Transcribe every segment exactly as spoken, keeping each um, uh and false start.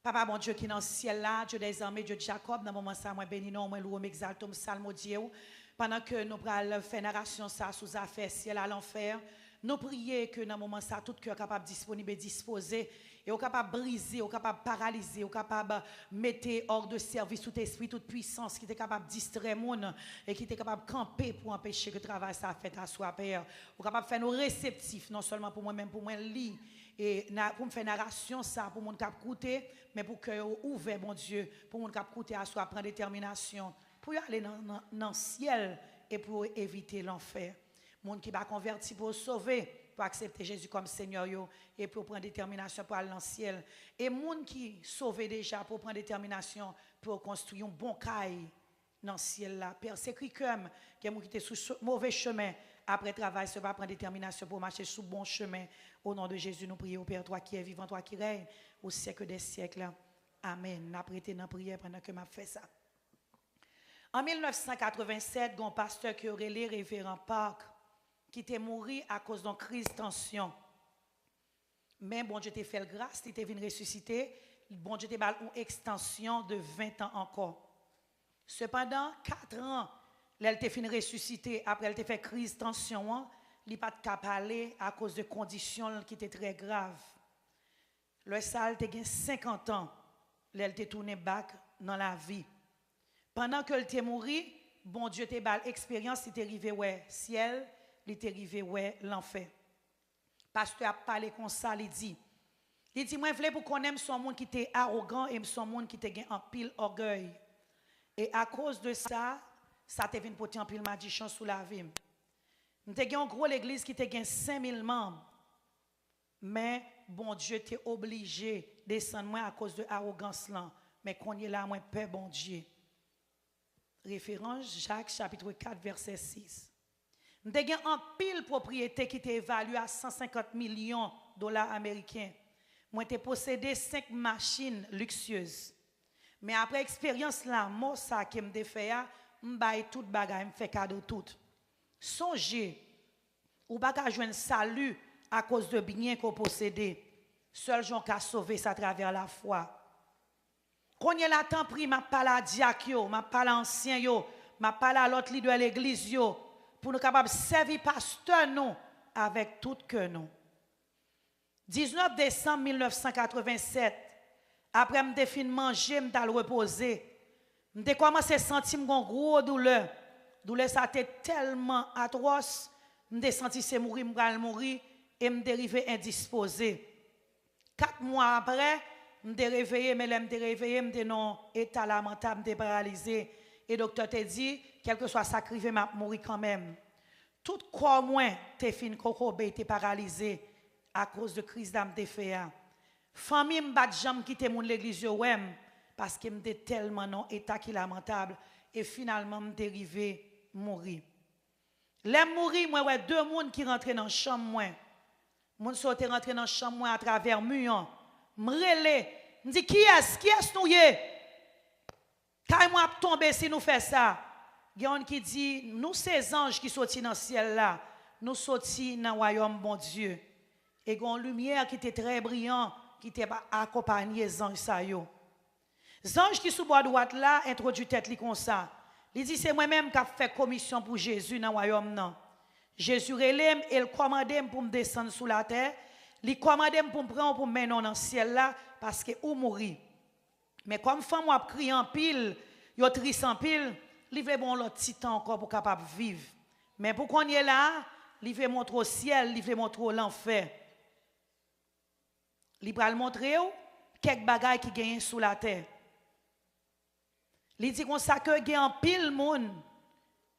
Papa Bondye ki nan syèl la, Dye dèzame, Dye Jakòb, nan moman sa mwen beni non, mwen lwe w, m egzalte w, m salmodye w. Pandan ke nou pral fè narasyon sa sou zafè syèl a lanfè, nou priye ke nan moman sa tout kè kapab disponib e dispoze, e w kapab brize, w kapab paralize, w kapab mete hors de service tout espri, tout pwisans ki te kapab distrè moun e ki te kapab kanpe pou anpeche ke travay sa fèt aswa, Pè. Ou kapab fè nou reseptif, non sèlman pou mwen, men pou mwen li, e na, pou m fè narasyon sa pou moun k ap koute, men pou kè yo ouvè, Bondye, pou moun k ap koute aswa pran detèminasyon pou yo ale nan, nan, nan syèl e pou yo evite lanfè. Moun ki pa konvèti pou yo sove, pou aksepte Jezi kòm Senyè yo, e pou yo pran detèminasyon pou al nan syèl. E moun ki sove deja, pou yo pran detèminasyon pou yo konstwi yon bon kay nan syèl la. Pè, sekri kè m, gen moun ki te sou cho-, move chemen. Apre travay, se pa pran detèminasyon pou yo mache sou bon chemen. O non de Jezi, nou priye w, Pè, twa ki è vivan, twa ki rèy o syèk dè syèk la. Amèn. N ap rete nan priyè pandan ke m ap fè sa. An mil nèf san katrevennsèt, gen yon pastè ke yo rele Reveran Park, ki te mouri akoz yon kriz tansyon. Men Bondye te fè l gras, li te vin resisite. Bondye te ba l yon ekstansyon de ven tan ankò. Sepandan, kat an, lè l te fin resisite, apre l te fè kriz tansyon an, li pa t ka pale akoz de kondisyon l ki te trè grav. Lè sa a, l te gen senkant an, lè l te tounen bak nan lavi. Pandan ke l te mouri, Bondye te ba l eksperyans, li te rive wè syèl, li te rive wè lanfè. Pastè a ap pale konsa, li di, li di, mwen vle pou konnen m se yon moun ki te awogan e m se yon moun ki te gen anpil ògèy. E akoz de sa, sa te vin pote anpil madichon sou lavi m. M te gen yon gwo legliz ki te gen senk mil manm. Men Bondye te oblije desann mwen akoz de awogans lan. Men kounye la, mwen pè Bondye. Referans, Jak, chapit kat, vèsè sis. M te gen anpil pwopriyete ki te evalye a san senkant milyon dola ameriken. Mwen te posede senk machin liksyez. Men apre eksperyans lanmò sa ke m te fè a, m bay tout bagay, m fè kado tout. Sonje, ou pa ka jwenn sali akoz de byen ke w posede. Sèl jan w ka sove, se atravè lafwa. Kounye la, tanpri, m ap pale a dyak yo, m ap pale a ansyen yo, m ap pale a lòt lidè legliz yo, pou nou kapab sèvi pastè nou avèk tout kè nou. Diznèf desanm mil nèf san katrevennsèt, apre m te fin manje, m t al repoze, m te kòmanse santi m gen yon gwo doulè. Doulè sa te tèlman atwòs, m te santi se mouri m pral mouri, e m te rive endispoze. Kat mwa apre, m te reveye, men lè m te reveye, m te nan yon eta lamantab, m te paralize. E doktè te di, kèlkeswa sa k rive m, m ap mouri kanmenm. Tout kò mwen te fin kokobe, te paralize akoz de kriz la m te fè a. Fanmi m pa t janm kite moun legliz yo wè m, paske m te tèlman nan yon eta ki lamantab, e finalman m te rive mouri. Lè m mouri, mwen wè de moun ki rantre nan chanm mwen. Moun sa yo te rantre nan chanm mwen atravè mi an. M rele, m di, kiyès, kiyès nou ye? Kay mwen ap tonbe si nou fè sa. Gen youn ki di, nou se zanj ki soti nan syèl la. Nou soti nan wayòm Bondye. E gen yon limyè ki te trè briyan, ki te akonpanye zanj sa yo. Zanj ki sou bò dwat la entwodui tèt li konsa. Li di, se mwen menm k ap fè komisyon pou Jezi nan wayòm nan. Jezi rele m e l kòmande m pou m desann sou latè. Li kòmande m pou m pran w pou m mennen w nan syèl la, paske ou mouri. Men kòm fanm ou ap kriye anpil, yo tris anpil, li vle ba w yon lòt ti tan ankò pou w kapab viv. Men pou kounye la a, li vle montre w syèl, li vle montre w lanfè. Li pral montre w kèk bagay ki genyen sou latè. Li di konsa ke gen anpil moun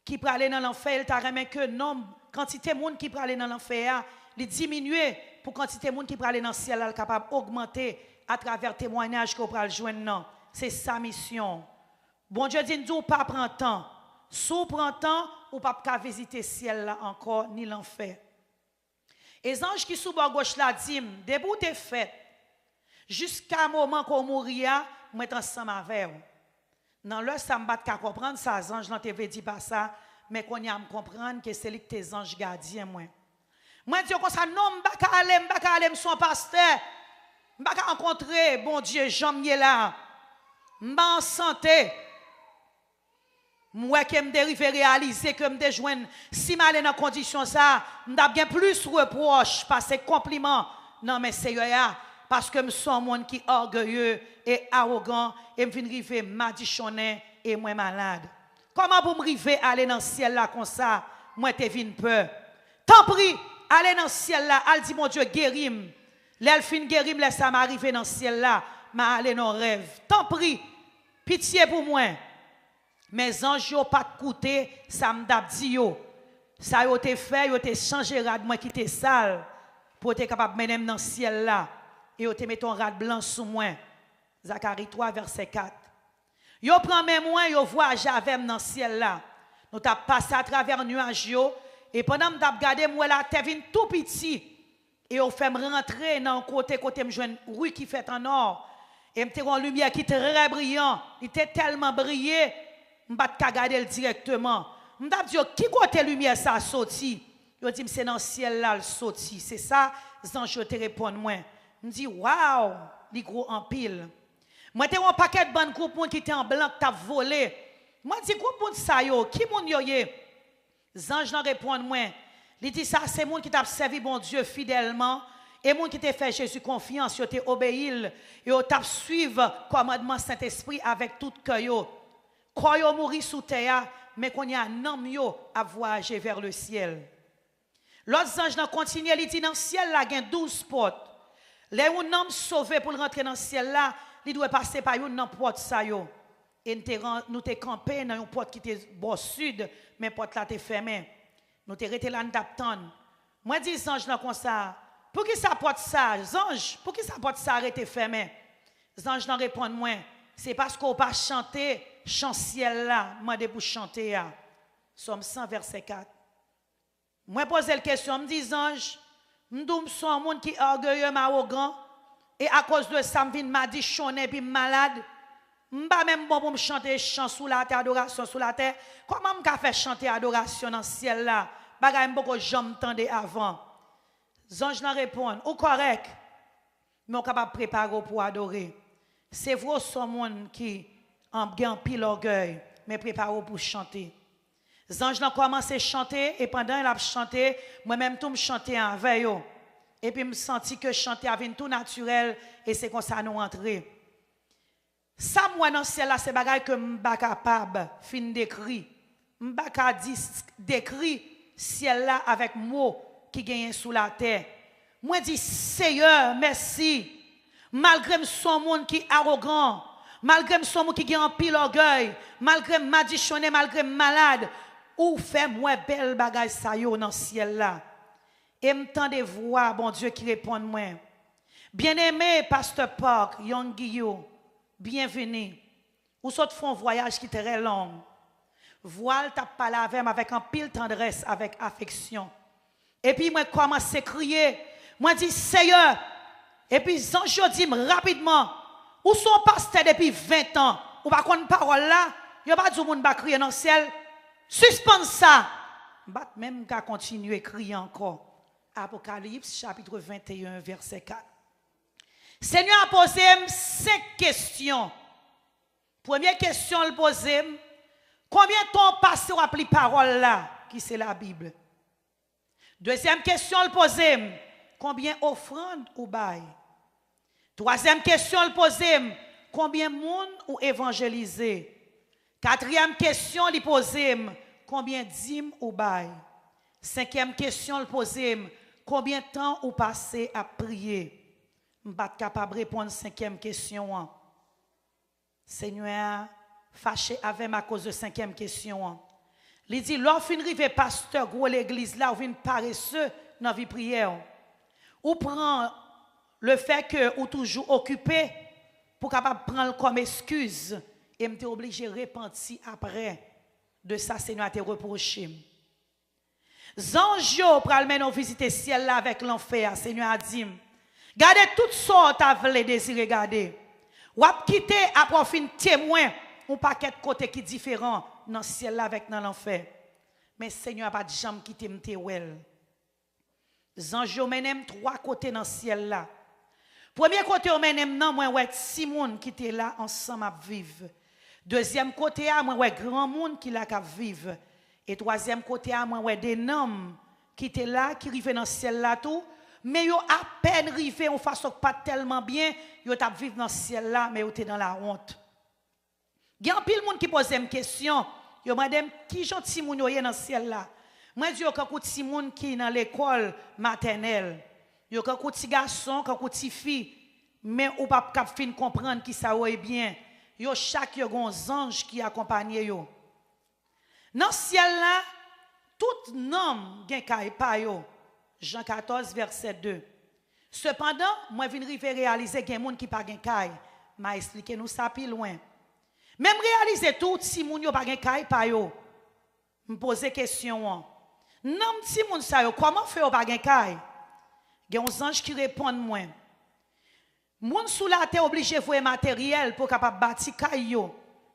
ki prale nan lanfè, e l ta renmen ke nonb, kantite moun ki prale nan lanfè a, li diminye pou kantite moun ki prale nan syèl la, l kapab ogmante atravè temwayaj ke w pral jwenn nan. Se sa misyon w. Bondye di n di w pa pran tan. Si w pran tan, ou p ap ka vizite syèl la ankò, ni lanfè. E zanj ki sou bò goch la di m, depi w te fèt, jiska moman ke w mouri a, mwen t ansanm avè w. Nan lè sa, m pa t ka konprann sa zanj lan te vle di pa sa, men kounye a m konprann ke se li ki te zanj gadyen mwen. Mwen di yo konsa, non, m pa ka ale, m pa ka ale, m se yon pastè. M pa ka rankontre Bondye jan m ye la. M pa an sante. M wè ke m te rive reyalize ke m te jwenn, si m ale nan kondisyon sa a, m t ap gen plis repwòch pase konpliman nan men Seyè a, paske m se yon moun ki ògeye e awogan, e m vin rive madichonnen e mwen malad. Kòman pou m rive ale nan syèl la konsa? Mwen te vin pè. Tanpri, ale nan syèl la, al di Bondye geri m. Lè l fin geri m, lè sa m a rive nan syèl la, m a ale nan rèv. Tanpri, pitye pou mwen. Men zanj yo pa t koute sa m t ap di yo. Sa yo te fè, yo te chanje rad mwen ki te sal, pou yo te kapab mennen m nan syèl la. E yo te mete yon rad blan sou mwen. Zakari twa, vèsè kat. Yo pran men mwen, yo vwayaje avè m nan syèl la. Nou t ap pase atravè nyaj yo, e pandan m t ap gade, m wè latè vin tou piti. E yo fè m rantre nan yon kote, kote m jwenn ri ki fèt an nò. E m te wè yon limyè ki trè briyan. Li te tèlman briye, m pa t ka gade l dirèkteman. M t ap di yo, "Ki kote limyè sa a soti?" Yo di m, "Se nan syèl la l soti." Se sa zanj yo te reponn mwen. M di, "Waw, li gwo anpil." Mwen te wè yon pakèt bann gwoup moun ki te an blan k t ap vole. Mwen di, "Gwoup moun sa yo, ki moun yo ye?" Zanj lan reponn mwen, li di, "Sa se moun ki t ap sèvi Bondye fidèlman e moun ki te fè Jezi konfyans, yo te obeyi l, e yo t ap suiv kòmandman Sentespri avèk tout kè yo. Kò yo mouri sou tè a, men kounye a nanm yo ap vwayaje vè le syèl." Lòt zanj lan kontinye, li di, "Nan syèl la gen douz pòt. Lè yon nanm sove pou l rantre nan syèl la, li dwe pase pa youn nan pòt sa yo." E n te ran-, nou te kanpe nan yon pòt ki te bò sid, men pòt la te fèmen. Nou te rete la, n t ap tann. Mwen di zanj lan konsa, "Poukisa pòt sa, zanj, poukisa pòt sa rete fèmen?" Zanj lan reponn mwen, "Se paske w pa chante chan syèl la mande pou chante a." Sòm san, vèsè kat. Mwen poze l kesyon, m di, "Zanj, m di w m se yon moun ki ògeye, m awogan, e akoz de sa m vin madichonnen epi m malad. M pa menm bon pou m chante chan sou latè, adorasyon sou latè. Kòman m ka fè chante adorasyon nan syèl la, bagay m poko janm tande avan?" Zanj lan reponn, "Ou kòrèk, men w kapab prepare w pou adore. Se vre w se yon moun ki an-, gen anpil ògèy, men prepare w pou chante." Zanj lan kòmanse chante, e pandan l ap chante, mwen menm tou m chante avè yo. Epi m santi ke chante a vin tou natirèl, e se konsa nou antre. Sa m wè nan syèl la, se bagay ke m pa kapab fin dekri. M pa ka di, dekri syèl la avèk mo ki genyen sou latè. Mwen di, "Seyè, mèsi. Malgre m se yon moun ki awogan, malgre m se yon moun ki gen anpil ògèy, malgre m madichonnen, malgre m malad, ou fè m wè bèl bagay sa yo nan syèl la." E m tande vwa Bondye ki reponn mwen, "Byeneme, Pastè Park Young Guillou, byenvini. Ou sot fè yon vwayaj ki trè long." Vwa l t ap pale avè m avèk anpil tandrès, avèk afeksyon. Epi mwen kòmanse kriye. Mwen di, "Seyè!" Epi zanj yo di m rapidman, "Ou se yon pastè depi ven tan. Ou pa konn pawòl la? Yo pa di w moun pa kriye nan syèl? Sispann sa!" M pa t menm ka kontinye kriye ankò. Apokalips, chapit venteyen, vèsè kat. Senyè a poze m senk kesyon. Premye kesyon l poze m, "Konbyen tan w pase w ap li pawòl la, ki se Labib?" Dezyèm kesyon l poze m, "Konbyen ofrann ou bay?" Twazyèm kesyon l poze m, "Konbyen moun ou evanjelize?" Katriyèm kesyon li poze m, "Konbyen dim ou bay?" Senkyèm kesyon l poze m, "Konbyen tan ou pase ap priye?" M pa t kapab reponn senkyèm kesyon an. Senyè a fache avè m akoz de senkyèm kesyon an. Li di, "Lè w fin rive pastè gwo legliz la, ou vin parese nan vi priyè w. Ou pran le fè ke ou toujou okipe pou kapab pran l kòm eskiz, e m te oblije repanti apre de sa Senyè a te repwoche m." Zanj yo pral mennen w vizite syèl la avèk lanfè a, Senyè a di m. Gade tout sa w ta vle dezire gade. W ap kite apre w fin temwen yon pakèt kote ki diferan nan syèl la avèk nan lanfè. Men Senyè a pa t janm kite m te wè l. Zanj yo mennen m twa kote nan syèl la. Premye kote yo mennen m nan, mwen wè timoun ki te la ansanm ap viv. Dezyèm kote a, mwen wè granmoun ki la k ap viv. E twazyèm kote a, mwen wè de nanm ki te la, ki rive nan syèl la tou, men yo apèn rive yon fason k pa t tèlman byen, yo t ap viv nan syèl la, men yo te nan lawont. Gen anpil moun ki poze m kesyon, yo mande m ki jan timoun yo ye nan syèl la. Mwen di yo kankou timoun ki nan lekòl matènèl. Yo kankou ti gason, kankou ti fi, men ou p ap kab fin konprann kisa yo ye byen. Yo chak yo gen yon zanj ki akonpanye yo. Nan syèl la, tout nanm gen kay pa yo. Jan katòz, vèsè de. Sepandan, mwen vin rive reyalize gen moun ki pa gen kay. M a esplike nou sa pi lwen. Men m reyalize tou, timoun yo pa gen kay pa yo. M poze kesyon an. Nanm timoun sa yo, kòman fè yo pa gen kay? Gen yon zanj ki reponn mwen. Moun sou latè oblije voye materyèl pou kapab bati kay yo.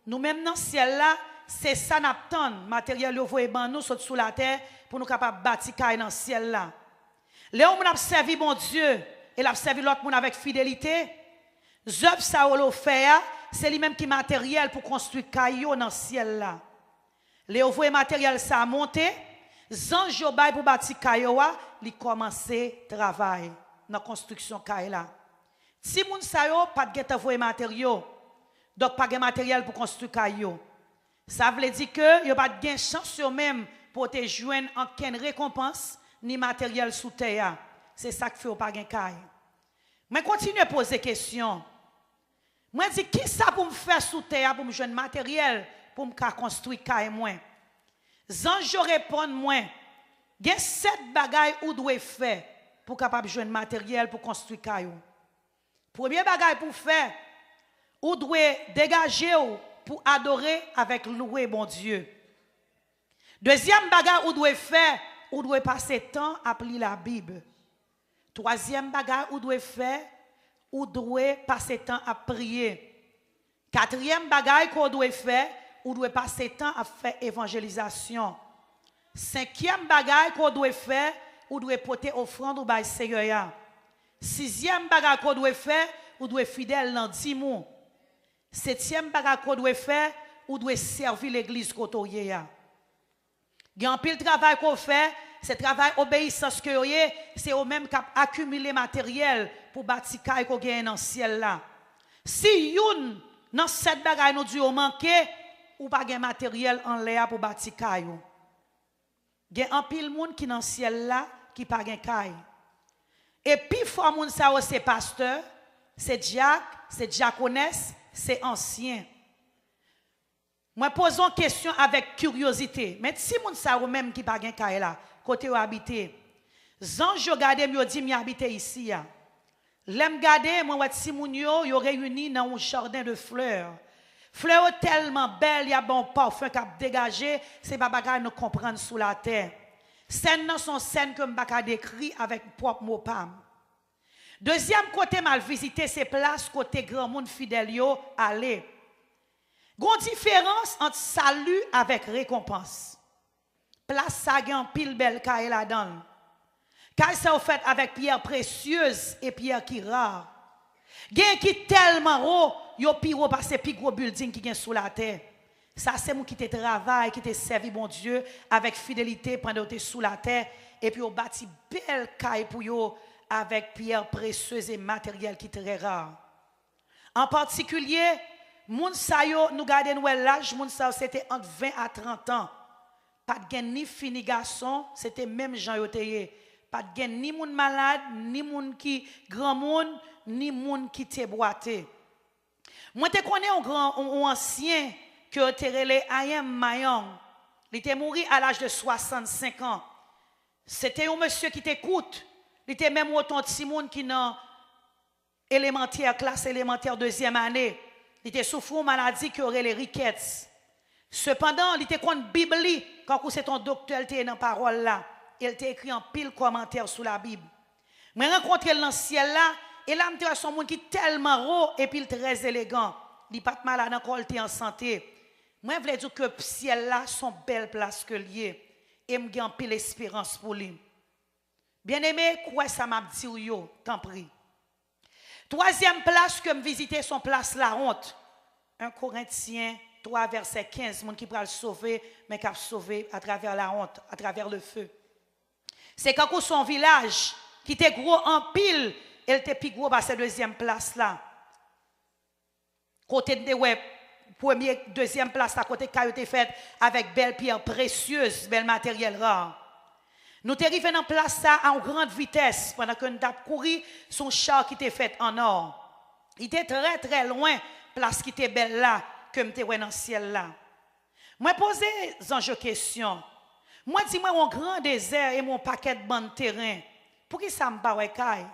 Nou menm nan syèl la, se sa n ap tann, materyèl yo voye ban nou sot sou latè pou nou kapab bati kay nan syèl la. Lè yon moun ap sèvi Bondye e l ap sèvi lòt moun avèk fidelite, zèv sa yo l ofè a, se li menm ki materyèl pou konstwi kay yo nan syèl la. Lè yo voye materyèl sa a monte, zanj yo bay pou bati kay yo a, li kòmanse travay nan konstriksyon kay la. Timoun sa yo pa t gentan voye materyo, donk pa gen materyèl pou konstwi kay yo. Sa vle di ke yo pa t gen chans yo menm pou yo te jwenn ankenn rekonpans ni materyèl sou tè a. Se sa k fè yo pa gen kay. Mwen kontinye poze kesyon. Mwen di, kisa pou m fè sou tè a pou m jwenn materyèl pou m ka konstwi kay mwen? Zanj yo reponn mwen, gen sèt bagay ou dwe fè pou w kapab jwenn materyèl pou konstwi kay ou. Premye bagay pou w fè, ou dwe degaje w pou adore avèk lwe Bondye. Dezyèm bagay ou dwe fè, ou dwe pase tan ap li Labib. Twazyèm bagay ou dwe fè, ou dwe pase tan ap priye. Katriyèm bagay ke w dwe fè, ou dwe pase tan ap fè evanjelizasyon. Senkyèm bagay ke w dwe fè, ou dwe pote ofrann ou bay Seyè a. Sizyèm bagay ke w dwe fè, ou dwe fidèl nan dim ou. Setyèm bagay ke w dwe fè, ou dwe sèvi legliz kote w ye a. Gen anpil travay ke w fè, se travay obeyisans ke yo ye, se yo menm k ap akimile materyèl pou bati kay ke w genyen nan syèl la. Si youn nan sèt bagay nou di yo manke, ou pa gen materyèl anlè a pou bati kay ou. Gen anpil moun ki nan syèl la ki pa gen kay. E pifò moun sa yo se pastè, se dyak, se dyakonès, se ansyen. Mwen poze yon kesyon avèk kiryozite. Men timoun sa yo menm ki pa gen kay la, kote yo abite? Zanj yo gade m, yo di m y abite isi a. Lè m gade, mwen wè timoun yo, yo reyini nan yon jaden de flè. Flè yo tèlman bèl, y ap ba yon pafen k ap degaje, se pa bagay nou konprann sou latè. Sèn nan se yon sèn ke m pa ka dekri avèk pwòp mo pa m. Dezyèm kote m al vizite, se plas kote granmoun fidèl yo ale. Gon diferans ant sali avèk rekonpans. Plas sa gen anpil bèl kay ladan l. Kay sa yo fèt avèk pyè presyez e pyè ki ra. Gen ki tèlman wo, yo pi wo pase pi gwo bilding ki gen sou latè. Sa se moun ki te travay, ki te sèvi Bondye avèk fidelite pandan yo te sou latè, epi yo bati bèl kay pou yo avèk pyè presyez e materyèl ki trè ra. An patikilye, moun sa yo, nou gade, nou wè laj moun sa yo, se te ant ven a trant an. Pa t gen ni fi ni gason, se te menm jan yo te ye. Pa t gen ni moun malad, ni moun ki granmoun, ni moun ki te bwate. Mwen te konnen yon gran, yon, yon ansyen ke yo te rele I M Mayong. Li te mouri a laj de swasannsenk an. Se te yon mesye ki te kout. Li te menm wo t yon timoun ki nan elemantè, klas elemantè dezyèm ane. Li te soufri yon maladi ke yo rele rikèts. Sepandan, li te konn Bib li, kankou se t yon doktè l te ye nan pawòl la, e l te ekri anpil kòmantè sou Labib. Mwen rankontre l nan syèl la, e la m te wè se yon moun ki tèlman wo epi l trè elegan. Li pa t malad ankò, l te an sante. Mwen vle di w ke syèl la se yon bèl plas ke l ye, e m gen anpil esperans pou li. Byeneme, kwè sa m ap di w yo, tanpri. Twazyèm plas ke m vizite se yon plas lawont. En Korentyen twa, vèsè kenz, moun ki pral sove, men k ap sove atravè lawont, atravè lefe. Se kankou se yon vilaj ki te gwo anpil, e l te pi gwo pase dezyèm plas la. Kote n te wè premye, dezyèm plas la, kote kay yo te fèt avèk bèl pyè presyez, bèl materyèl ra. Nou te rive nan plas sa a yon gran vitès pandan ke n t ap kouri sou yon cha ki te fèt an nò. Li te trè, trè lwen plas ki te bèl la ke m te wè nan syèl la. Mwen poze zanj yo kesyon. Mwen di, "Mwen wè yon gran dezè e mwen wè yon pakèt bann teren. Poukisa m pa wè kay?"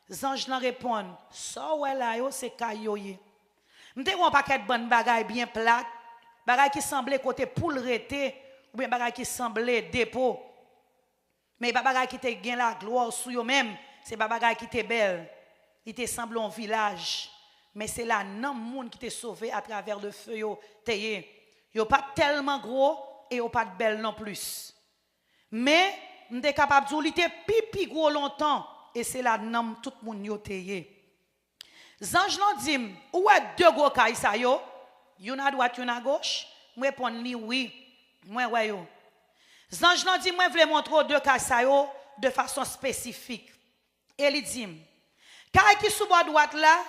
Zanj lan reponn, "Sa w wè la yo, se kay yo ye." M te wè yon pakèt bann bagay byen plat, bagay ki sanble kote poul rete, oubyen bagay ki sanble depo. Men e pa bagay ki te gen laglwa sou yo menm, se pa bagay ki te bèl. Li te sanble yon vilaj, men se la nanm moun ki te sove atravè lefe yo te ye. Yo pa t tèlman gwo e yo pa t bèl non plis. Men, m te kapab di w li te pi, pi gwo lontan, e se la nanm tout moun yo te ye. Zanj lan di m, "Ou wè de gwo kay sa yo? Youn adwat, youn agoch?" M reponn li, "Wi, mwen wè yo." Zanj lan di, "Mwen vle montre w de kay sa yo de fason espesifik." E li di m, "Kay ki sou bò dwat la,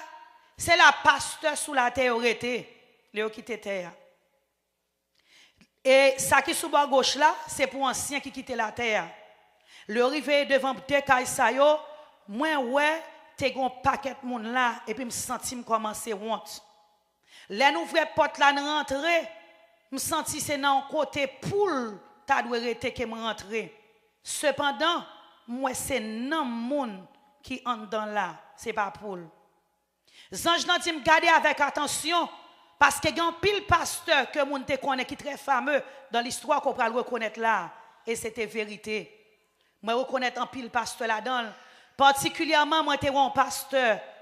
se la pastè sou latè yo rete, lè yo kite tè a. E sa ki sou bò goch la, se pou ansyen ki kite latè a." Lè yo rive devan de kay sa yo, mwen wè te gen yon pakèt moun la, epi m santi m kòmanse wont. Lè n ouvè pòt la, n rantre, m santi se nan yon kote poul ta dwe rete ke m rantre. Sepandan, m wè se nanm moun ki anndan la, se pa poul. Zanj lan di m, "Gade avèk atansyon, paske gen anpil pastè ke moun te konnen ki trè fame dan listwa ke w pral rekonèt la a." E se te verite. Mwen rekonèt anpil pastè ladan l. Patikilyèman, mwen te wè yon pastè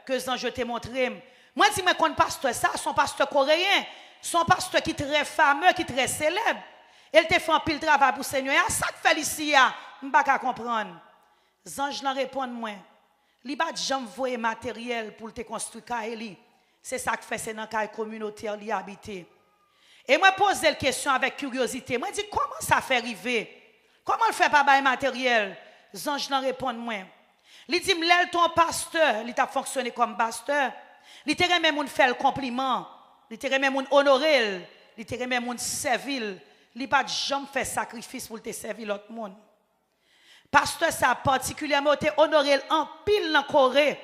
ke zanj yo te montre m. Mwen di, "Mwen konn pastè sa, se yon pastè koreyen, se yon pastè ki trè fame, ki trè selèb. E l te fè anpil travay pou Senyè a. Sa k fè l isi a? M pa ka konprann." Zanj lan reponn mwen, "Li pa t janm voye materyèl pou l te konstwi kay li. Se sa k fè se nan kay kominotè li abite." E mwen poze l kesyon avèk kiryozite. Mwen di, "Kòman sa fè rive? Kòman l fè pa bay materyèl?" Zanj lan reponn mwen. Li di m, "Lè l te yon pastè, li t ap fonksyone kòm pastè, li te renmen moun fè l konpliman, li te renmen moun onore l, li te renmen moun sèvi l. Li pa t janm fè sakrifis pou l te sèvi lòt moun." Pastè sa a patikilyèman, yo te onore l anpil nan Kore.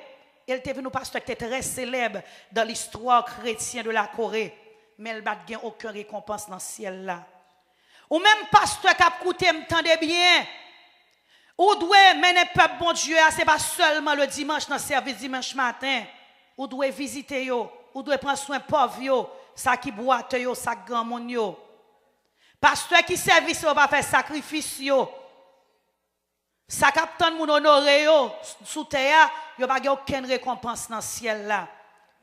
E l te vin yon pastè ki te trè selèb dan listwa kretyen de la Kore. Men l pa t gen okenn rekonpans nan syèl la. Ou menm pastè k ap koute m, tande byen. Ou dwe mennen pèp Bondye a, se pa sèlman le dimanch nan sèvis dimanch maten. Ou dwe vizite yo, ou dwe pran swen pòv yo, sa ki bwate yo, sa k granmoun yo. Pastè ki sèvi se yo pa fè sakrifis yo. Sa k ap tann moun onore yo sou tè a, yo pa gen okenn rekonpans nan syèl la.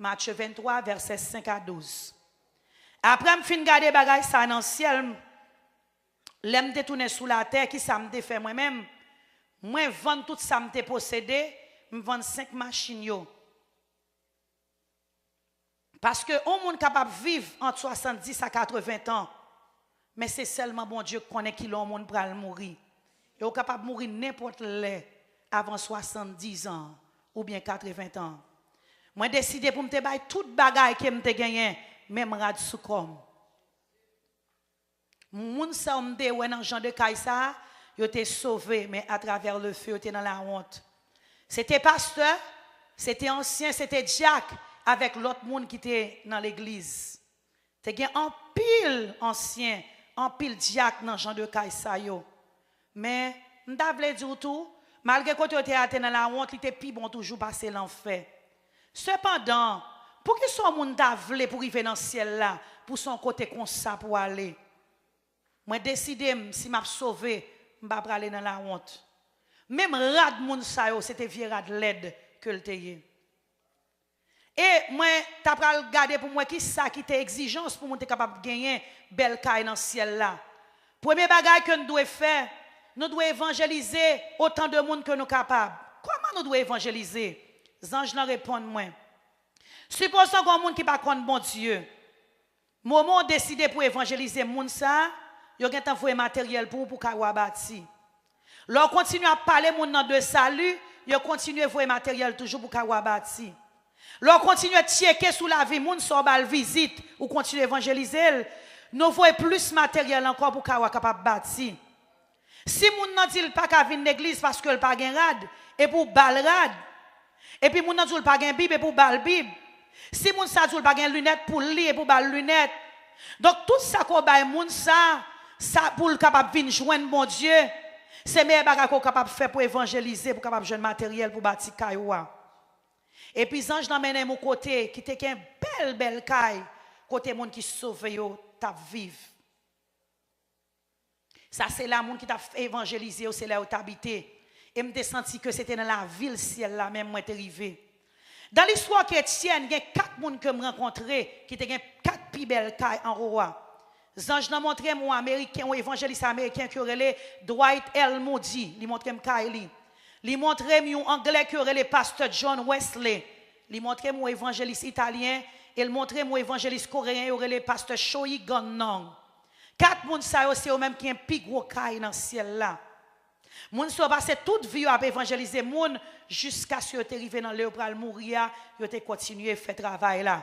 Matye venntwa, vèsè senk a douz. Apre m fin gade bagay sa nan syèl, m, lè m te tounen sou latè, ki sa m te fè mwen menm? Mwen vann tout sa m te posede, m vann senk machin yo. Paske yon moun kapab viv ant swasanndis a katreven tan, men se sèlman Bondye k konnen kilè yon moun pral mouri. E ou kapab mouri nenpòt lè avan swasanndis an oubyen katreven tan. Mwen deside pou m te bay tout bagay ke m te genyen, menm rad sou kò m. Moun sa yo m te wè nan jan de kay sa a, yo te sove, men atravè lefe, yo te nan lawont. Se te pastè, se te ansyen, se te dyak avèk lòt moun ki te nan legliz. Te gen anpil ansyen, anpil dyak nan jan de kay sa yo. Men, m ta vle di w tou, malgre kote yo te ye a te nan lawont, li te pi bon toujou pase lanfè. Sepandan, poukisa yon moun ta vle pou rive nan syèl la, pou se yon kote konsa pou ale? Mwen deside m, si m ap sove, m pa prale nan lawont. Menm rad moun sa yo, se te vye rad lèd ke l te ye. E mwen ta pral gade pou m wè ki sa ki te egzijans pou moun te kapab genyen bèl kay nan syèl la. Premye bagay ke n dwe fè, nou dwe evanjelize otan de moun ke nou kapab. Kòman nou dwe evanjelize? Zanj lan reponn mwen, Sipozon gen yon moun ki pa konn Bondye. Moman w deside pou evanjelize moun sa a, yo gentan voye materyèl pou ou pou kay ou a bati. Lè w kontinye ap pale moun nan de sali, yo kontinye voye materyèl toujou pou kay ou a bati. Lè w kontinye tcheke sou lavi moun sa w ba l vizit, ou kontinye evanjelize l, nou voye plis materyèl ankò pou kay ou a kapab bati. Si moun nan di l pa ka vin legliz paske l pa gen rad, epi w ba l rad, epi moun nan di w l pa gen Bib, epi w ba l Bib. Si moun sa di w l pa gen linèt pou l li, epi w ba l linèt. Donk, tout sa ke w bay moun sa, sa pou l kapab vin jwenn Bondye, se meyè bagay ke w kapab fè pou evanjelize, pou w kapab jwenn materyèl pou bati kay ou a. Epi zanj lan mennen m yon kote ki te gen bèl, bèl kay, kote moun ki sove yo t ap viv. Sa se la moun ki t ap evanjelize yo, se la yo t abite. E m te santi ke se te nan lavil syèl la menm mwen te rive. Dan listwa kretyèn, gen kat moun ke m rankontre ki te gen kat pi bèl kay anwo a. Zanj lan montre m yon Ameriken, yon evanjelis ameriken ke yo rele Dwight L. Moody. Li montre m kay li. Li montre m yon Anglè ke yo rele Pastè John Wesley. Li montre m yon evanjelis italyen, e l montre m yon evanjelis koreyen yo rele Pastè Shoyi Gannong. Kat moun sa yo, se yo menm ki gen pi gwo kay nan syèl la. Moun sa yo pase tout vi yo ap evanjelize moun, jiskaske yo te rive nan lè yo pral mouri a, yo te kontinye fè travay la.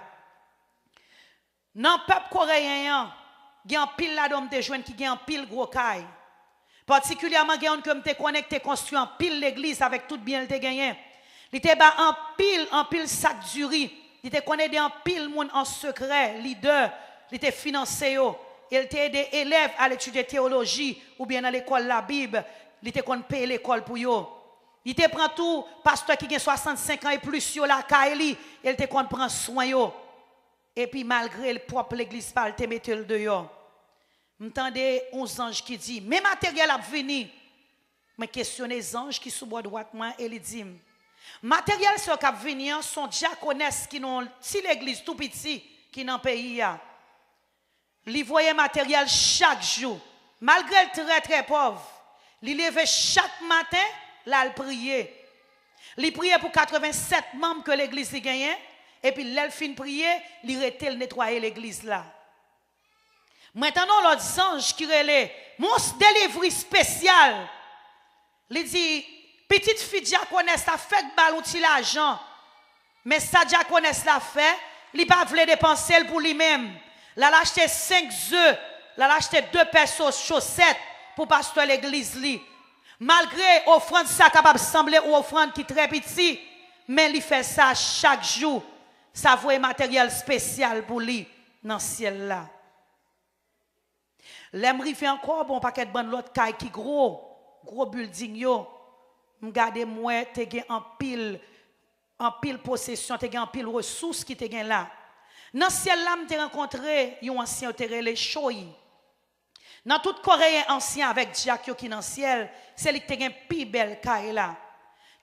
Nan pèp koreyen an, gen anpil ladan yo m te jwenn ki gen anpil gwo kay. Patikilyèman, gen youn ke m te konnen ki te konstwi anpil legliz avèk tout byen l te genyen. Li te ba anpil, anpil sak diri. Li te konn ede anpil moun an sekrè, lidè. Li te finanse yo. E l te ede elèv al etidye teyoloji oubyen nan lekòl Labib. Li te konn peye lekòl pou yo. Li te pran tou pastè ki gen swasannsenk an e plis yo lakay li, e l te konn pran swen yo. Epi malgre l pwòp legliz pa l te mete l deyò. M tande yon zanj ki di, "Men materyèl ap vini." Mwen kesyone zanj ki sou bò dwat mwen e li di m, "Materyèl sa yo k ap vini an, se yon dyakonès ki nan yon ti legliz tou piti ki nan peyi a." Li voye materyèl chak jou. Malgre l trè, trè pòv, li leve chak maten, l al priye. Li priye pou katrevennsèt manm ke legliz li genyen, epi lè l fin priye, li rete, l netwaye legliz la. Mwen tande yon lòt zanj ki rele, "Men yon delivri espesyal." Li di, "Pitit fi dyakonès la fèk ba l yon ti lajan. Men sa dyakonès la fè, li pa vle depanse l pou li menm. L al achte senk ze, l al achte de pè so-, chosèt pou pastè legliz li. Malgre ofrann sa kapab sanble yon ofrann ki trè piti, men li fè sa chak jou. Sa voye materyèl espesyal pou li nan syèl la." Lè m rive ankò, bon, pakèt bann lòt kay ki gwo, gwo bilding yo, m gade m wè te gen anpil, anpil posesyon, te gen anpil resous ki te gen la. Nan syèl la, m te rankontre yon ansyen yo te rele Choyi. Nan tout koreyen ansyen avèk dyak yo ki nan syèl, se li ki te gen pi bèl kay la.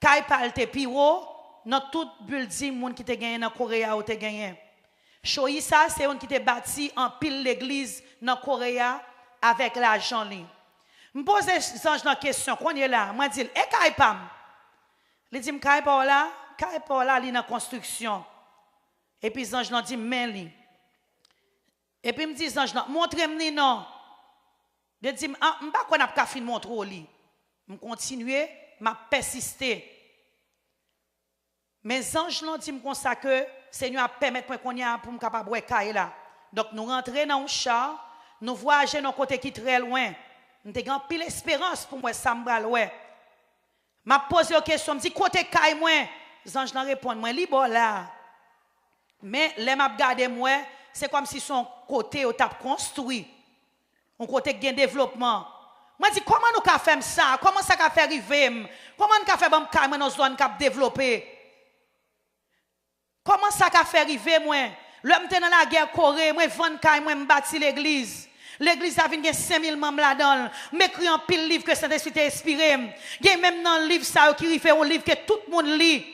Kay pa l te pi wo nan tout bilding moun ki te genyen nan Kore a yo te genyen. Choyi sa a se youn ki te bati anpil legliz nan Kore a avèk lajan li. M poze zanj lan kesyon, kounye la, mwen di l, "E kay pa m?" Li di m, "Kay pa w la, kay pa w la, li nan konstriksyon." Epi zanj lan di m, "Men li." Epi m di zanj lan, "Montre m li non." Li di m, "A, m pa kwè n ap ka fin montre w li." M kontinye, m ap pèsiste. Men zanj lan di m konsa ke Senyè a pèmèt mwen kounye a pou m kapab wè kay la. Donk, nou rantre nan yon cha, nou vwayaje nan yon kote ki trè lwen. M te gen anpil esperans pou m wè sa m pral wè. M ap poze yo kesyon, m di, "Kote kay mwen?" Zanj lan reponn mwen, "Li bò la." Men, lè m ap gade, m wè, se kòmsi se yon kote yo t ap konstwi. Yon kote k gen devlopman. Mwen di, "Kòman nou ka fè m sa? Kòman sa ka fè rive m? Kòman n ka fè ban m kay mwen nan zòn k ap devlope?" Kòman sa ka fè rive mwen? Lè m te nan lagè Kore, mwen vann kay mwen, m bati legliz. Legliz la vin gen senk mil manm ladan l. M ekri anpil liv ke Sentespri te enspire m. Gen menm nan liv sa yo ki rive yon liv ke tout moun li.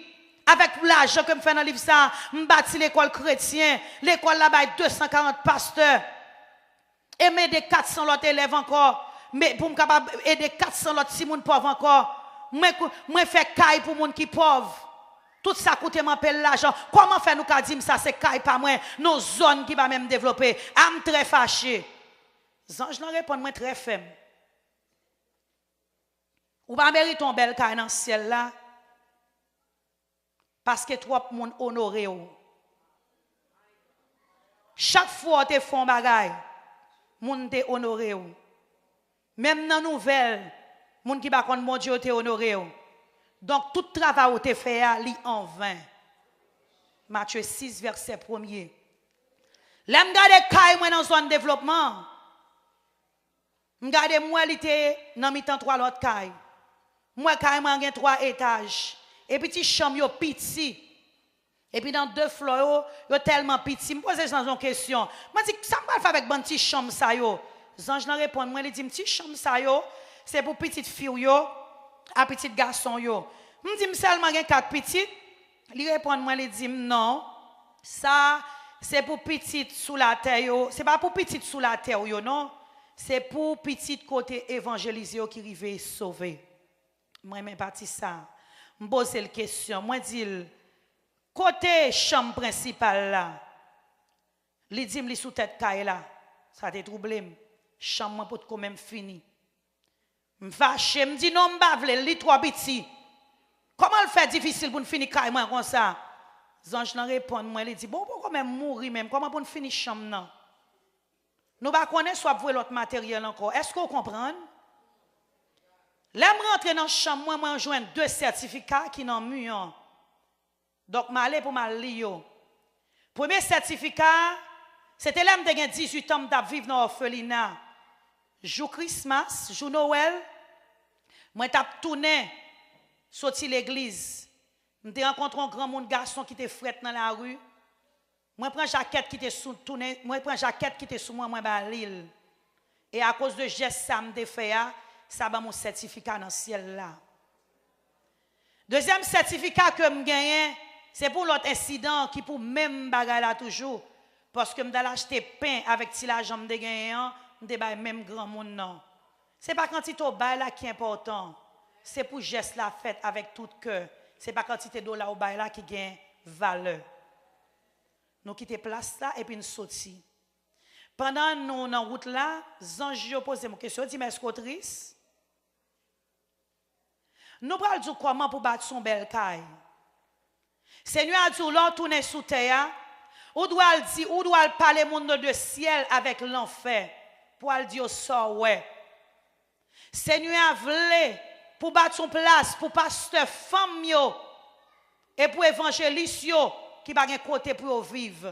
Avèk lajan ke m fè nan liv sa, m bati lekòl kretyen. Lekòl la bay de san karant pastè. E m ede kat san lòt elèv ankò. Men pou m kapab ede kat san lòt timoun pòv ankò. Mwen, mwen fè kay pou moun ki pòv. Tout sa koute m anpil lajan. Kòman fè nou ka di m sa se kay pa mwen, nan zòn ki pa menm devlope? A, m trè fache. Zanj lan reponn mwen trè fèm. Ou pa merite yon bèl kay nan syèl la, paske twòp moun onore w. Chak fwa w te fè yon bagay, moun te onore w. Menm nan nouvèl, moun ki pa konn Bondye yo te onore w. Donk, tout travay ou te fè a, li anven. Matye sis, vèsè premye. Lè m gade kay mwen nan zòn devlopman, m gade, m wè li te nan mitan twa lòt kay. M wè kay mwen an gen twa etaj. Epi ti chanm yo piti. Epi nan de flò yo, yo tèlman piti. M poze zanj lan yon kesyon. Mwen di, "Sa m pral fè avèk bann ti chanm sa yo?" Zanj lan reponn mwen, li di m, "Ti chanm sa yo, se pou pitit fi w yo, a pitit gason w yo." M di, "M sèlman gen kat pitit?" Li reponn mwen, li di m, "Non, sa, se pou pitit sou latè yo. Se pa pou pitit sou latè w yo, non. Se pou pitit kote evanjelize yo ki rive sove." M renmen pati sa. M poze l kesyon. Mwen di l, "Kote chanm prensipal la?" Li di m li sou tèt kay la. Sa te twouble m. Chanm mwen potko menm fini. M fache, m di, "Non, m pa vle l, li twò piti. Kòman l fè difisil pou n fini kay mwen konsa?" Zanj lan reponn mwen, li di, "Bon, ou poko menm mouri menm, kòman pou n fini chanm nan? Nou pa konnen si w ap voye lòt materyèl ankò. Èske w konprann?" Lè m rantre nan chanm mwen, mwen jwenn de sètifika ki nan mi an. Donk, m ale pou m al li yo. Premye sètifika a, se te lè m te gen dizuit an, m t ap viv nan òfelina. Jou Krismas, jou Nowèl, mwen t ap tounen soti legliz. M te rankontre yon granmoun gason ki te frèt nan lari. Mwen pran jakèt ki te sou, tounen, mwen pran jakèt ki te sou mwen, mwen ba li l. E akoz de jès sa m te fè a, sa ban m yon sètifika nan syèl la. Dezyèm sètifika ke m genyen, se pou lòt ensidan ki pou menm bagay la toujou. Paske m t al achte pen avèk ti lajan m te genyen an, m te bay menm granmoun nan. Se pa kantite w bay la ki enpòtan. Se pou jès la fèt avèk tout kè. Se pa kantite dola w bay la ki gen valè. Nou kite plas la epi n soti. Pandan nou nan wout la, zanj yo poze m kesyon, yo di m, "Èske w tris?" Nou pral di w kòman pou w bati yon bèl kay. Senyè a di w, lè w tounen sou tè a, ou dwe al di, ou dwe al pale moun nan de syèl avèk lanfè, pou w al di yo sa w wè. Senyè a vle pou w bati yon plas pou pastè fanm yo e pou evanjelis yo ki pa gen kote pou yo viv.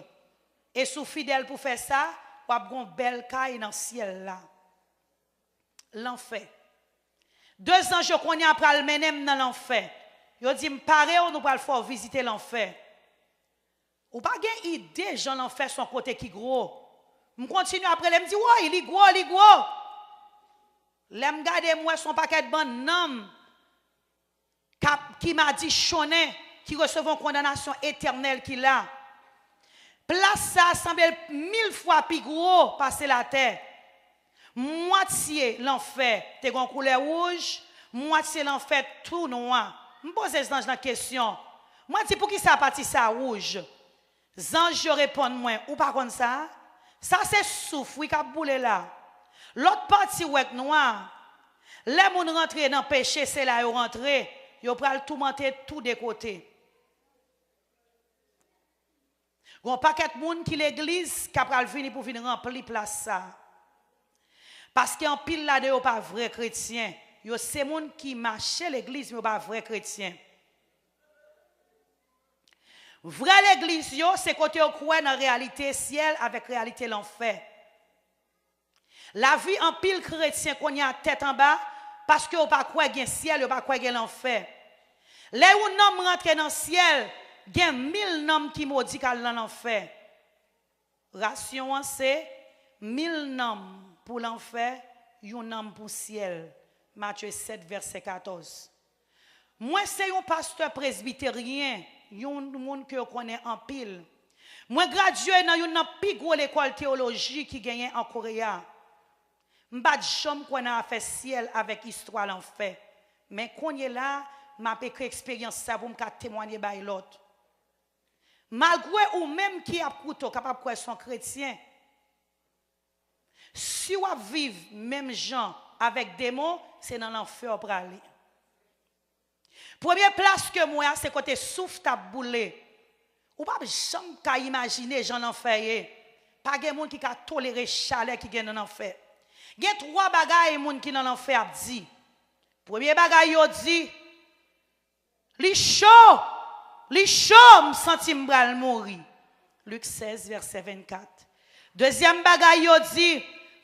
E si w fidèl pou fè sa, w ap gen yon bèl kay nan syèl la. Lanfè. De zanj yo kounye a pral mennen m nan lanfè. Yo di m, "Pare w, nou pral fè w vizite lanfè." Ou pa gen ide jan lanfè se yon kote ki gwo. M kontinye ap rele, m di, "Woy, li gwo, li gwo." Lè m gade, m wè se yon pakèt bann nanm k ap, ki madichonnen, ki resevwa yon kondanasyon etènèl ki la. Plas sa a sanble l mil fwa pi gwo pase latè. Mwatye lanfè te gen yon koulè wouj, mwatye lanfè tou nwa. M poze zanj lan kesyon. Mwen di, "Poukisa pati sa a wouj?" Zanj yo reponn mwen, "Ou pa konn sa? Sa se souf, wi, k ap boule la. Lòt pati w wè k nwa. Lè moun rantre nan peche, se la yo rantre. Yo pral toumante tou de kote." Gon pakèt moun ki legliz k ap pral vini pou vin ranpli plas sa. Paske anpil ladan yo pa vrè kretyen. Yo se moun ki mache legliz, men yo pa vrè kretyen. Vrè legliz yo, se kote yo kwè nan reyalite syèl avèk reyalite lanfè. Lavi anpil kretyen kounye a tèt anba, paske yo pa kwè gen syèl, yo pa kwè gen lanfè. Lè yon nanm rantre nan syèl, gen mil nanm ki modi k al nan lanfè. Rasyon an se mil nanm pou lanfè, yon nanm pou syèl. Matye sèt, vèsè katòz. Mwen se yon pastè presbiteryen, yon moun ke yo konnen anpil. Mwen gradye nan youn nan pi gwo lekòl teyoloji ki genyen an Kore a. M pa t janm kwè nan afè syèl avèk istwa lanfè. Men kounye la, M ap ekri eksperyans sa pou m ka temwanye bay lòt. Malgre ou menm ki ap koute w kapab kwè se yon kretyen, si w ap viv menm jan avèk demon, se nan lanfè w prale. Premye plas ke m wè a, se kote souf t ap boule. Ou p ap janm ka imajine jan lanfè ye. Pa gen moun ki ka tolere chalè ki gen nan lanfè. Gen twa bagay moun ki nan lanfè ap di. Premye bagay yo di, li cho, li cho, m santi m pral mouri. Lik sèz, vèsè vennkat. Dezyèm bagay yo di,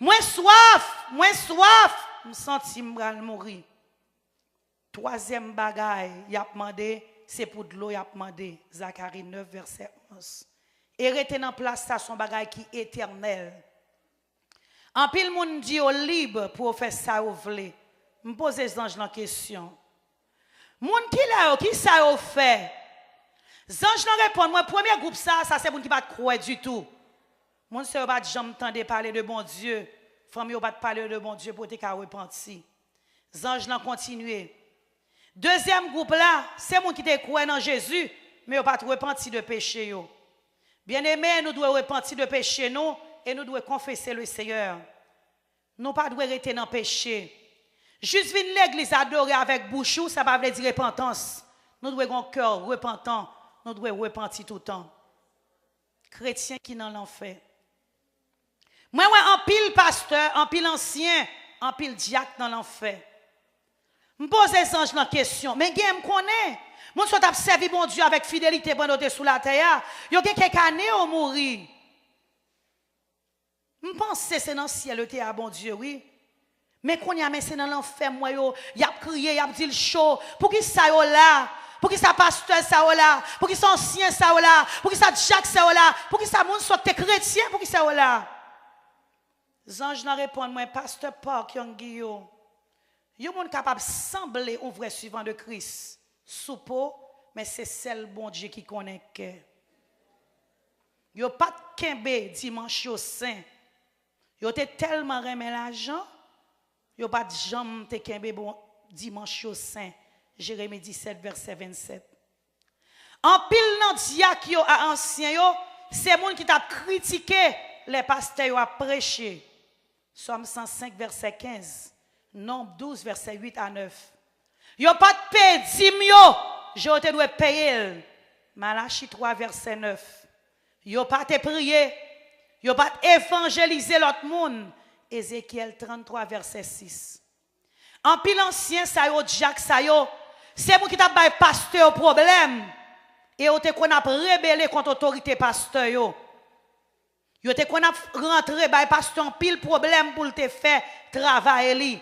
mwen swaf, mwen swaf, m santi m pral mouri. Twazyèm bagay y ap mande, se pou dlo y ap mande. Zakari nèf, vèsè onz. E rete nan plas sa se yon bagay ki etènèl. Anpil moun di yo lib pou yo fè sa yo vle. M poze zanj lan kesyon. Moun ki la yo, ki sa yo fè? Zanj lan reponn mwen, premye gwoup sa, sa se moun ki pa t kwè ditou. Moun sa yo pa t janm tande pale de Bondye. Fanmi yo pa t pale yo de Bondye pou yo te ka repanti. Zanj lan kontinye. Dezyèm gwoup la, se moun ki te kwè nan Jezi, men yo pa t repanti de peche yo. Byeneme, nou dwe repanti de peche nou e nou dwe konfese le Seyè. Nou pa dwe rete nan peche. Jis vin legliz adore avèk bouch ou, sa pa vle di repantans. Nou dwe gen yon kè repantan. Nou dwe repanti toutan. Kretyen ki nan lanfè. Mwen wè anpil pastè, anpil ansyen, anpil dyak nan lanfè. M poze zanj lan kesyon, men gen m konnen. Moun sa yo t ap sèvi Bondye avèk fidelite pandan yo te sou latè a, yo gen kèk ane yo mouri. M panse se nan syèl yo te a Bondye, wi. Men kounye a, men se nan lanfè m wè yo, y ap kriye, y ap di l cho. Poukisa yo la? Poukisa pastè sa yo la? Poukisa ansyen sa yo la? Poukisa dyak sa yo la? Poukisa moun sa yo k te kretyen, poukisa yo la? Zanj lan reponn mwen, pastè Park Young Guillot, yon moun kapab sanble yon vrè swivan de Kris sou po, men se sèl Bondye ki konnen kè. Yo pa t kenbe dimanch yo sen. Yo te tèlman renmen lajan, yo pa t janm te kenbe bon dimanch yo sen. Jeremi disèt, vèsè vennsèt. Anpil nan dyak yo a ansyen yo, se moun ki t ap kritike lè pastè yo ap preche. Sòm san senk, vèsè kenz, Nonb douz, vèsè uit a nèf. Yo pa t peye dim yo, jan yo te dwe peye l. Malachi twa, vèsè nèf. Yo pa te priye, yo pa t evanjelize lòt moun. Ezekyèl tranntwa, vèsè sis. Anpil ansyen sa yo, dyak sa yo, se moun ki t ap bay pastè yo pwoblèm. E yo te konn ap rebele kont otorite pastè yo. Yo te konn ap rantre bay pastè anpil pwoblèm pou l te fè travay li.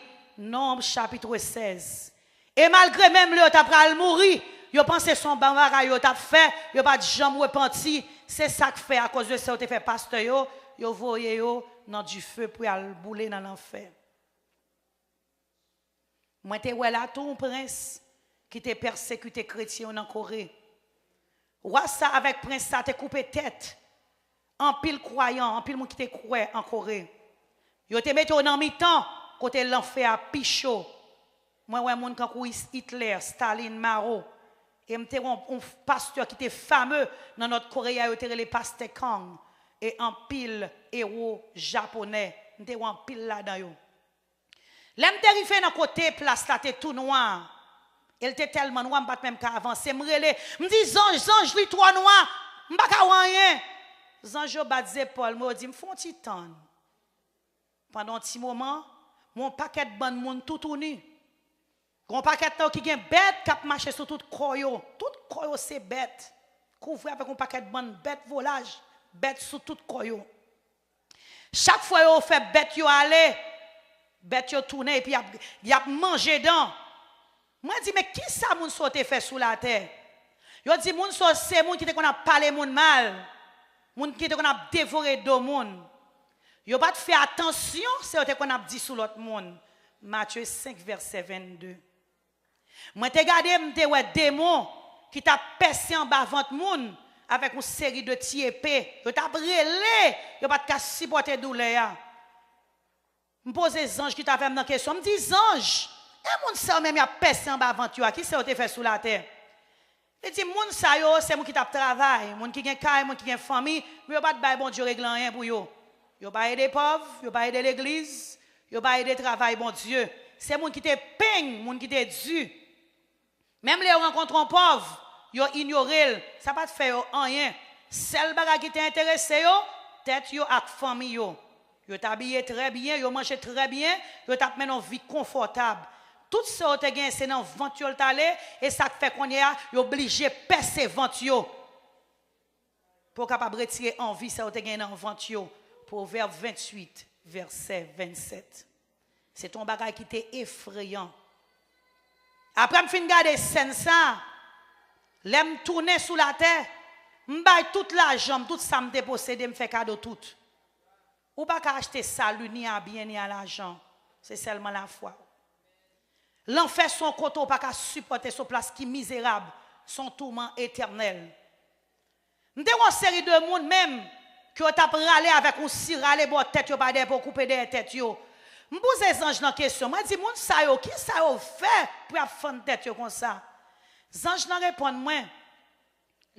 Nonb chapit sèz. E malgre menm lè yo ta pral mouri, yo panse se yon bon bagay yo t ap fè, yo pa t janm repanti. Se sa k fè, akoz de sa yo te fè pastè yo, yo voye yo nan dife pou y al boule nan lanfè. Mwen te wè la tou yon prens ki te pèsekite kretyen yo nan Kore. Wa sa avèk prens sa te koupe tèt anpil kwayan, anpil moun ki te kwè an Kore. Yo te mete yo nan mitan kote lanfè a pi cho. Mwen wè moun kankou Is-, Hitler, Stalin, Mao. E m te wè yon, yon pastè ki te fame nan Nòt Kore a, yo te rele pastè Kang. E anpil ewo japonè. M te wè anpil ladan yo. Lè m te rive nan kote plas la te tou nwa, e l te tèlman nwa, m pa t menm ka avanse. M rele, m di, zanj, zanj, li twò nwa, m pa ka wè anyen. Zanj yo bat zepòl mwen, yo di m, fè yon ti tann. Pandan yon ti moman, m wè yon pakèt bann moun toutouni. Gen yon pakèt nan yo ki gen bèt k ap mache sou tout kò yo. Tout kò yo se bèt. Kouvri avèk yon pakèt bann bèt volaj, bèt sou tout kò yo. Chak fwa yo fè bèt yo ale, bèt yo tounen epi y ap, y ap manje dan. Mwen di, men kisa moun sa yo te fè sou latè? Yo di moun sa yo se moun ki te konn ap pale moun mal, moun ki te konn ap devore do moun. Yo pa t fè atansyon sa yo te konn ap di sou lòt moun. Matye senk, vèsè vennde. Mwen te gade, m te wè demon ki t ap pèse anba vant moun avèk yon seri de ti epe. Yo t ap rele, yo pa t ka sipòte doulè a. M poze zanj ki t avè m nan kesyon. M di, zanj, E moun sa yo menm y ap pèse anba vant yo a, ki sa yo te fè sou latè? Li di, moun sa yo, se moun ki t ap travay, moun ki gen kay, moun ki gen fanmi, men yo pa t bay Bondye regle anyen pou yo. Yo pa ede pòv, yo pa ede legliz, yo pa ede travay Bondye. Se moun ki te peng, moun ki te di. Menm lè yo rankontre yon pòv, yo inyore l. Sa pa t fè yo anyen. Sèl bagay ki te enterese yo, tèt yo ak fanmi yo. Yo t abiye trè byen, yo manje trè byen, yo t ap mennen yon vi konfòtab. Tout sa yo te genyen, se nan vant yo l t ale, e sa k fè kounye a, yo blije pèse vant yo. Pou yo kapab retire anvi sa yo te genyen nan vant yo. Pwovèb venntuit, vèsè vennsèt. Se te yon bagay ki te efreyan. Apre m fin gade sèn sa, lè m tounen sou latè, m bay tout lajan m, tout sa m te posede, m fè kado tout. Ou pa ka achte sali ni a byen ni a lajan. Se sèlman lafwa. Lanfè se yon kote ou pa ka sipòte, se yon plas ki mizerab, se yon touman etènèl. M te wè yon seri de moun menm ke yo t ap rale avèk yon si, rale bò tèt yo pa dèyè pou yo koupe dèyè tèt yo. M poze zanj lan kesyon, mwen di, moun sa yo, ki sa yo fè pou y ap fann tèt yo konsa? Zanj lan reponn mwen,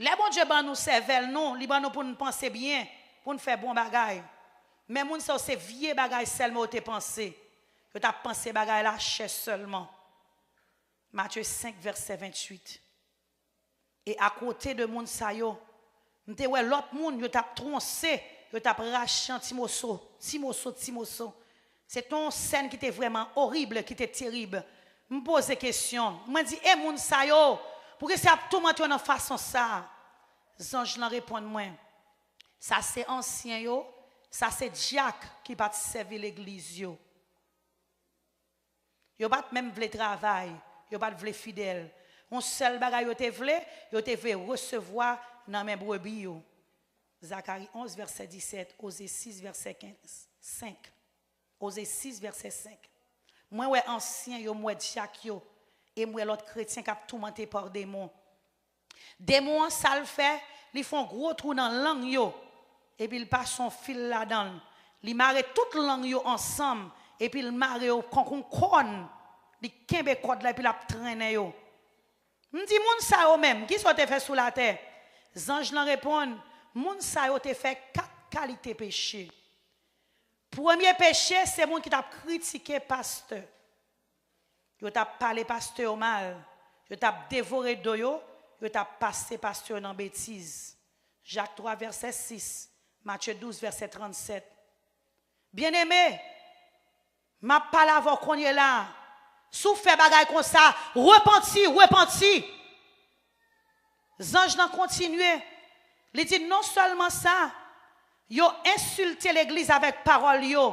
lè Bondye ban nou sèvèl nou, li ban nou pou n panse byen, pou n fè bon bagay. Men moun sa yo se vye bagay sèlman yo te panse. Yo t ap panse bagay lachè sèlman. Matye senk, vèsè venntuit. E akote de moun sa yo, m te wè lòt moun, yo t ap twonse, yo t ap rache an ti moso, ti moso, ti moso. Se te yon sèn ki te vrèman orib, ki te terib. M poze kesyon, mwen di, e moun sa yo, poukisa y ap toumante yo nan fason sa a? Zanj lan reponn mwen, sa se ansyen yo, sa se dyak ki pa t sèvi legliz yo. Yo pa t menm vle travay, yo pa t vle fidèl. Yon sèl bagay yo te vle, yo te vle resevwa nan men brebi yo. Zakari onz, vèsè disèt, Oze sis, vèsè kenz, senk. Oze sis, vèsè senk. Mwen wè ansyen yo, m wè dyak yo, e m wè lòt kretyen k ap toumante pa demon. Demon an, sa l fè, li fè yon gwo twou nan lang yo, epi l pase yon fil ladan l. Li mare tout lang yo ansanm, epi l mare yo konk yon kòn. Li kenbe kòd la, epi l ap trennen yo. M di, moun sa yo menm, ki sa yo te fè sou latè? Zanj lan reponn, moun sa yo te fè kat kalite peche. Premye peche, se moun ki t ap kritike pastè. Yo t ap pale pastè yo mal. Yo t ap devore do yo. Yo t ap pase pastè yo nan betiz. Jak twa, vèsè sis. Matye douz, vèsè trannsèt. Byeneme, m ap pale avè w kounye la a. Si w fè bagay konsa, repanti, repanti. Zanj lan kontinye. Li di, non sèlman sa, yo ensilte legliz avèk pawòl yo.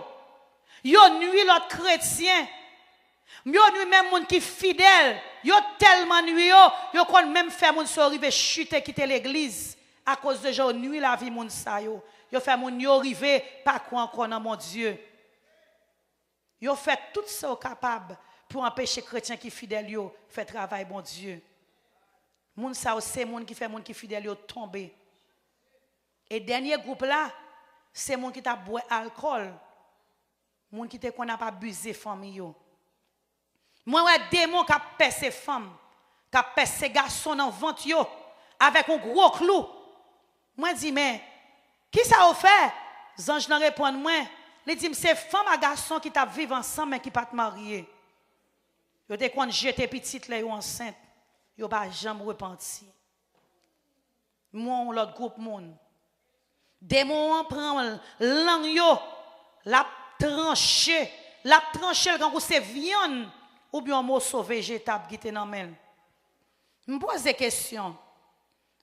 Yo nwi lòt kretyen. Yo nwi menm moun ki fidèl. Yo tèlman nwi yo, yo konn menm fè moun sa yo rive chite kite legliz akoz de jan yo nwi lavi moun sa yo. Yo fè moun yo rive pa kwè ankò nan Bondye. Yo fè tout sa yo kapab pou anpeche kretyen ki fidèl yo fè travay Bondye. Moun sa yo se moun ki fè moun ki fidèl yo tonbe. E dènye gwoup la, se moun ki t ap bwè alkòl, moun ki te konn ap abize fanmi yo. Mwen wè demon k ap pèse fanm, k ap pèse gason nan vant yo avèk yon gwo klou. Mwen di, men, ki sa yo fè? Zanj lan reponn mwen, li di m se fanm ak gason ki t ap viv ansanm men ki pa t marye. Yo te konn jete pitit lè yo ansent. Yo pa janm repanti. M wè yon lòt gwoup moun. Demon an pran lang yo, l ap tranche, l ap tranche l kankou se vyann oubyen yon moso vejetab ki te nan men l. M poze kesyon.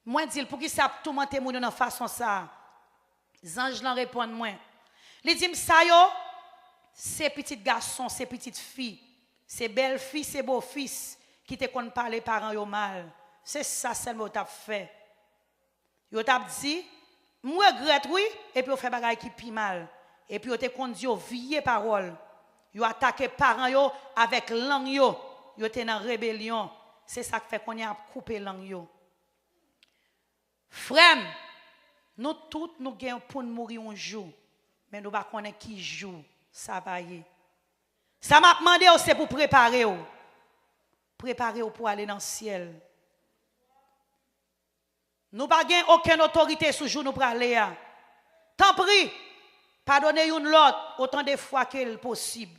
Mwen di l, poukisa ap toumante moun yo nan fason sa a? Zanj lan reponn mwen. Li di m, sa yo, se pitit gason, se pitit fi, se bèlfi, se bofis ki te konn pale paran yo mal. Se sa sèlman yo t ap fè. Yo t ap di, m regrèt wi, epi yo fè bagay ki pi mal. Epi yo te konn di yo vye pawòl. Yo atake paran yo avèk lang yo. Yo te nan rebelyon. Se sa k fè kounye a ap koupe lang yo. Frè m, nou tout nou gen pou n mouri yon jou, men nou pa konnen ki jou sa va ye. Sa m ap mande w, se pou w prepare w. Prepare w pou ale nan syèl. Nou pa gen okenn otorite sou jou nou prale a. Tanpri, padone youn lòt otan de fwa ke l posib.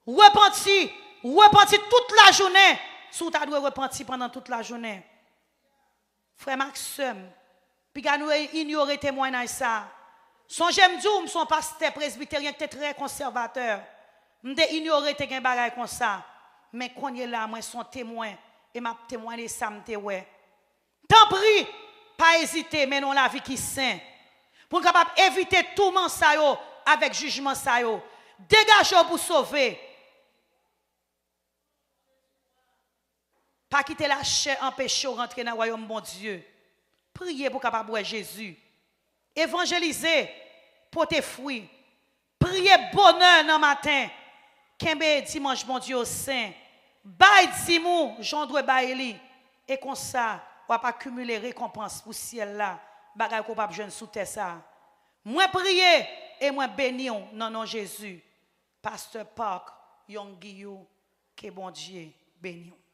Repanti, repanti tout lajounen, si w ta dwe repanti pandan tout lajounen. Frè m ak sè m, piga nou inyore temwayaj sa a. Sonje m di w, m se yon pastè presbiteryen ki te trè konsèvatè. M te inyore te gen bagay konsa. Men kounye la, mwen se yon temwen e m ap temwanye sa m te wè. Tanpri, pa ezite mennen yon lavi ki sen. Pou n kapab evite touman sa yo avèk jijman sa yo. Degaje w pou sove. Pa kite lachè anpeche w rantre nan wayòm Bondye. Priye pou w kapab wè Jezi. Evanjelize, pote fwi. Priye bonè nan maten. Kenbe dimanch Bondye yo sen. Bay dim ou jan w dwe bay li. E konsa, w ap akimile rekonpans pou syèl la, bagay ke w p ap jwenn sou tè sa a. Mwen priye e mwen beni w nan non Jezi. Pastè Park Young Guillou, ke Bondye beni w.